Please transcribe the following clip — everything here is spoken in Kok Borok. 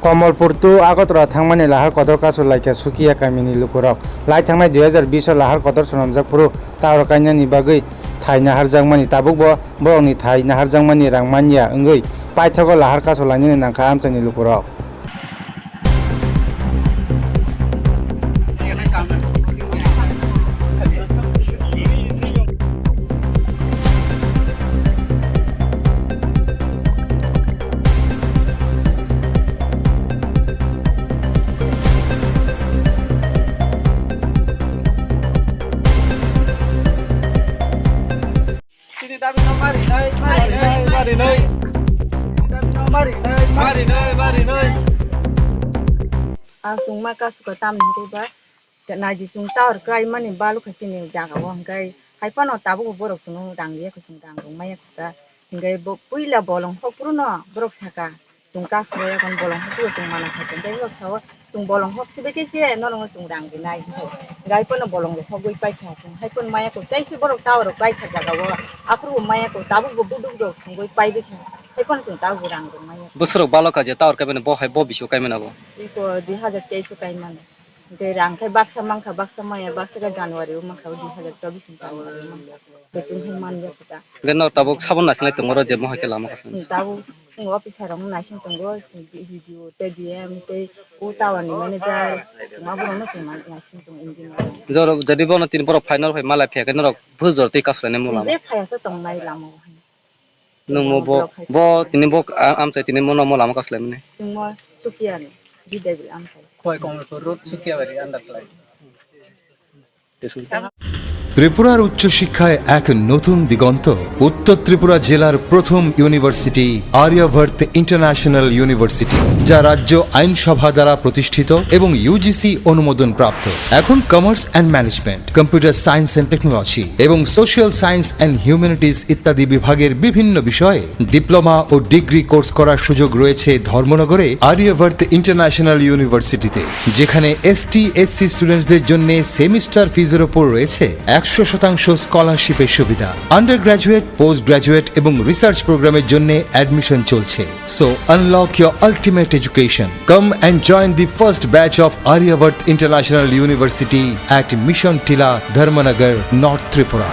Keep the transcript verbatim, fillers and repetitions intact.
Komolpur to Agartala thangmani lahar kotor kasu laikha Sukiya kamini lukurok. Lai thangnai dui hazar bish o lahar kotor swnamjak phuru tower kainani bagwi thai naharjakmani, tabukbo borokni thai naharjakmani rang manya wngwi paithago lahar kasu lainani nangkha amchaini lukurok. Chini dabi no mari nai, mari nai, mari nai. Chini dabi no mari nai, mari nai, mari nai. Ang chwngma kasu ka tamni hwnkhe ba, naidi chwng tower kwlai mani balu kha chini jaga o, hwnkhe hai phano tabuk borok chwngno rang riya kha, chwng rang rwng maya kha, hwnkhe bo puila bolong hok phuru no borok saka. Chwng kasu bai yakon bolong hok o chwng mana kha, tei wngkha o chwng bolong hok sibai khe se norokno chwng rang rinai hinwi. Gai phano bolong rok hogwi paikha chwng, hai phano maya kok tei se borok tower rok paikha jaga o, aphuru bo maya kok tabuk bo buduk rok songwi paibai kha, hai phano chwng tabuk bo rang rok maya. Bwswrok balo kha je tower kaimani bo hai bo bisingo kaimani abo? Iko dui hazar teis o kaimani. Tei rang khe baksa mankha, baksa maya, baksa khe January o mankha, o dui hazar chobbish ni January o mankha. Tei chwng hai man ya kha ta. Hwnkhe no tabuk sabon naisingwi tongo oro je mohai khe lama kaisa. Hmm, tabuk chwng officer rok naising tongo, B D O tei D M tei o tower ni manager, chwng aborok no chwng naising tongo engineer. Joro, jodi bono tini borok final phai malai phiya khe norok bujor tei kasu lainai mung lama. Je phaiya se tongnai lama o hai. Nwng mo bo, bo tini bo, a-, amchai tini mo no mo lama kasu laimani. Chwng mo Sukiya ni, Bidai bil amchai. Khowai Kamalpur road, Sukiya bari under flight. ত্রিপুরার উচ্চশিক্ষায় এক নতুন দিগন্ত। উত্তর ত্রিপুরা জেলার প্রথম ইউনিভার্সিটি Aryavart international university, যা রাজ্য আইনসভা দ্বারা প্রতিষ্ঠিত এবং ইউজিসি অনুমোদন প্রাপ্ত। এখন commerce and management, computer science and technology এবং সোশ্যাল সায়েন্স অ্যান্ড হিউম্যানিটিজ ইত্যাদি বিভাগের বিভিন্ন বিষয়ে ডিপ্লোমা ও ডিগ্রি কোর্স করার সুযোগ রয়েছে ধর্মনগরে আর্যাবর্ত ইন্টারন্যাশনাল ইউনিভার্সিটিতে, যেখানে এসটি এসসি স্টুডেন্টসদের জন্য সেমিস্টার ফিজের ওপর রয়েছে একশো শতাংশ স্কলারশিপের সুবিধা। আন্ডার গ্র্যাজুয়েট, পোস্ট গ্র্যাজুয়েট এবং রিসার্চ প্রোগ্রামের জন্য অ্যাডমিশন চলছে। So unlock your ultimate education. Come and join the first batch of Aryavarth International University at Mission Tila, Dharmanagar, North Tripura.